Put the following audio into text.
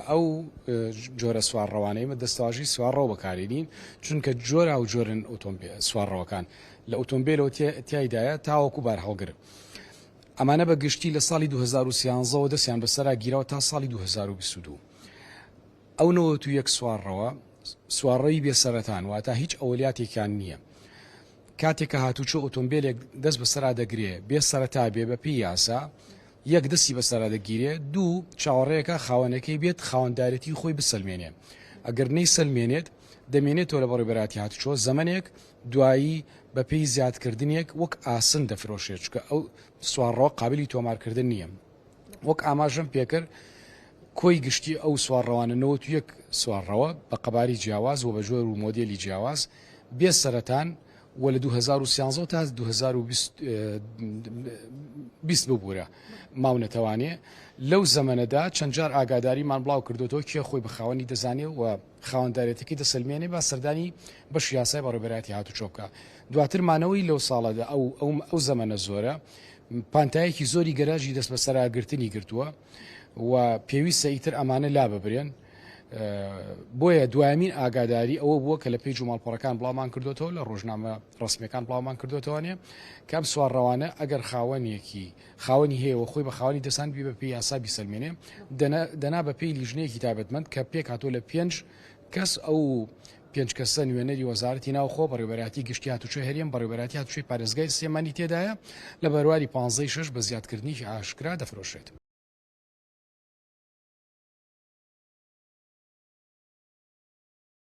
ئەو جۆرە سوارڕەوانەی ئێمە دەستەواژەی سوارڕەو بەکارێنین چونکە جۆرا و جۆرن ئۆتۆمبێل سوارڕەوەکان لە ئۆتۆمبیلەوە تیایدایە تاوەکو بارهەڵگر ئەمانە بە گشتی لە ساڵی 2013ەوە دەستیان بەسەرا گیراوە تا ساڵی 2022 ئەو 91 سوارڕەوە سوارڕەوی بێ سەرەتان واتە هیچ ئەولیاتێکیان نییە کاتێک کە هاتوچۆ ئۆتۆمبیلێک دەست بەسەرا دەگرێ بێ سەرەتا بێ بە پێی یاسا یەک دەستی بەسەرا دەگیرێ، دوو چاوەڕێیەکە خاوەنەکەی بێت خاوەندارێتی خۆی بسەلمێنێ، ئەگەر نەیسەلمێنێت دەمێنێتەوە لە بەڕێوبەرایەتی هاتوچۆ زەمەنێک دوایی بەپێی زیادکردنێک وەک ئاسن دەفرۆشرێت چونکە ئەو سوارڕەوە قابلی تۆمارکردن نییە وەک ئاماژەم پێکرد کۆی گشتی ئەو سوارڕەوانە 91 سوارڕەوە بە قەباری جیاواز و بە جۆر و مۆدێلی جیاواز بێ سەرەتان و لە 2013 تا 2020 ببورە ماونەتەوانێ لەو زەمەنەدا چەند جار ئاگاداریمان بڵاو کردوەوە کێ خۆی بە خاوەنی دەزانێ و خاوەندارێتەکەی دەسەلمێنێ با سەردانی بەش یاسای بەڕێوەبەرایەتی هاتوچۆ بکا دواتر مانەوەی لەو ساڵەدا ئەو ئەو ئەو زەمەنە زۆرە پانتایەکی زۆری گەراجی دەست بەسەراگرتنی گرتووە و پێویستە ئیتر ئەمانە لا ببرێن بۆیە دوایەمین ئاگاداری ئەوە بووە کە لە page و ماڵپەڕەکان بڵاومان کردوێتەوە لە ڕۆژنامە ڕسمیەکان بڵاومان کردوێتەوەێ کەم سوارڕەوانە ئەگەر خاوەنێکی خاوەنی هەیە و خۆی بە خاوەنی دەسان بی بە پێی یاسا بیسەلمێنێ دەنا بە پێی لیژنەیەکی تایبەتمەند کە پێکهاتووە لە پێنج کەس ئەو پێنج کەسە نوێنەری وەزارەتی ناوخۆ، بەڕێوەبەرایەتی گشتی هاتوچۆی هەرێم، بەڕێوەبەرایەتی هاتوچۆی پارێزگای سلێمانی تێدایە، لە بەرواری پانزەی شەش بە زیادکردنێکی ئاشکرا دەفرۆشرێت.